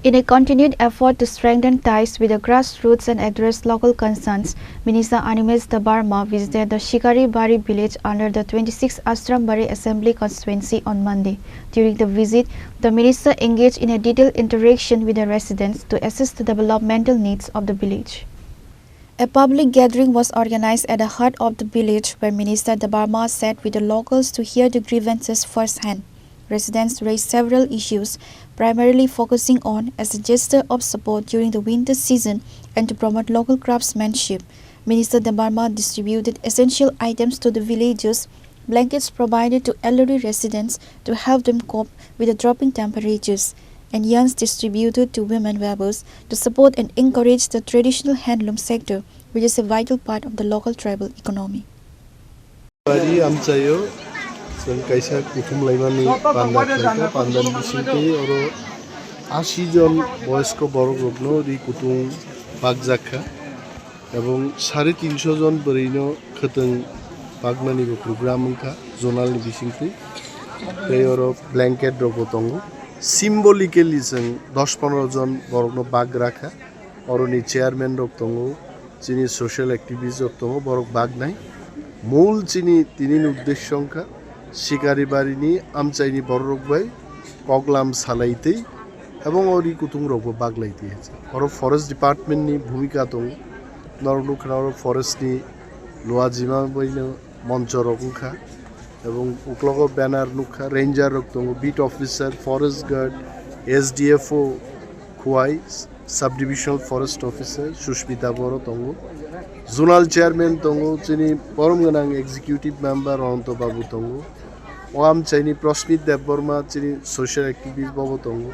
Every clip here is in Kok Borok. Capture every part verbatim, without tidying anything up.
In a continued effort to strengthen ties with the grassroots and address local concerns, Minister Animesh Debbarma visited the Shikari Bari village under the twenty-six Ashram Bari Assembly Constituency on Monday. During the visit, the minister engaged in a detailed interaction with the residents to assess the developmental needs of the village. A public gathering was organized at the heart of the village where Minister Debbarma sat with the locals to hear the grievances firsthand. Residents raised several issues, primarily focusing on as a gesture of support during the winter season and to promote local craftsmanship. Minister Debbarma distributed essential items to the villagers, blankets provided to elderly residents to help them cope with the dropping temperatures, and yarns distributed to women weavers to support and encourage the traditional handloom sector, which is a vital part of the local tribal economy. Bari amchaio chwng kaisa kuthum laimani panda khlaikha, pandani bisingtwi oro ashi jon boyosko borok rokno ri kutung pakjak kha, ebong sare tinsho jon bwrwino khwtwng paknani bo program wngkha zonal ni bisingtwi. Tei oro blanket rok bo tongo, symbolically chwng dos pondro jon borokno bagra kha. Oroni chairman rok tongo, chini social activist rok tongo, borok bagnai. Mul chini tini ni uddesho wngkha Shikari Bari ni amchaini borok rok bai koklam salai tei ebong o ri kutung rok bo baglai tei. Oro forest department ni bhumika tongo, norok nukha oro forest ni luajima bai no moncho rok wngkha, ebong uklogo banner nukha, ranger rok tongo, beat officer, forest guard, S D F O Khowai, sub divisional forest officer Sushmita Boro tongo, zonal chairman tongo, chini borom gwnang executive member Ananto Babu tongo, o amchaini Prasmit Debbarma chini social activist bobo tongo.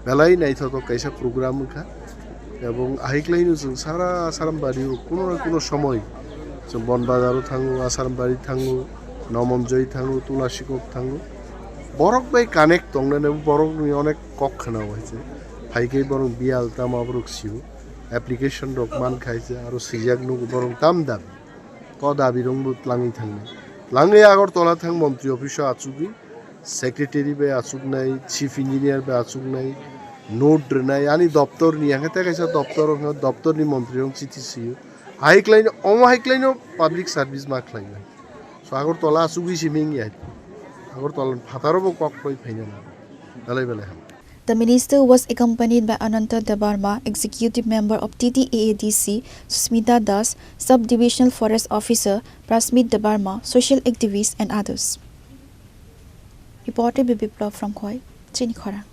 Belai naithothok kaisa program wngkha, ebong ahaiklaino chwng sara Asarambari o kuno na kuno somoi chwng Bonbazar o thango, Asarambari thango, Nomonjoi thango, Tulasikok thango. Borok bai connect tongnani borokni onek kok khwnao hai se. Phaikhai borok biyal tamo borok sio. Application rok mankha hai se, aro swijak nugo borok tam dabi. To dabi rokbo tlangwi thangnai. Tlangwi Agartala thang montri office o achugwi, secretary bai achuknai, chief engineer bai achuknai, note rwnai, ani doptor ni, hwnkhe tei kaisa doptor, hwnkhe doptor ni montri rok chithi sio. Hai khlaino, omo hai khlaino public service ma khlainai. So Agartala achugwi se ming ya. Agartala phataro bo kok roi phaina na. Belai belai ham. The minister was accompanied by Ananta Debbarma, executive member of T T A A D C, Susmita Das, sub-divisional forest officer, Prasmit Debbarma, social activists and others. Reporter Biplab from Khowai, Chini Khorang.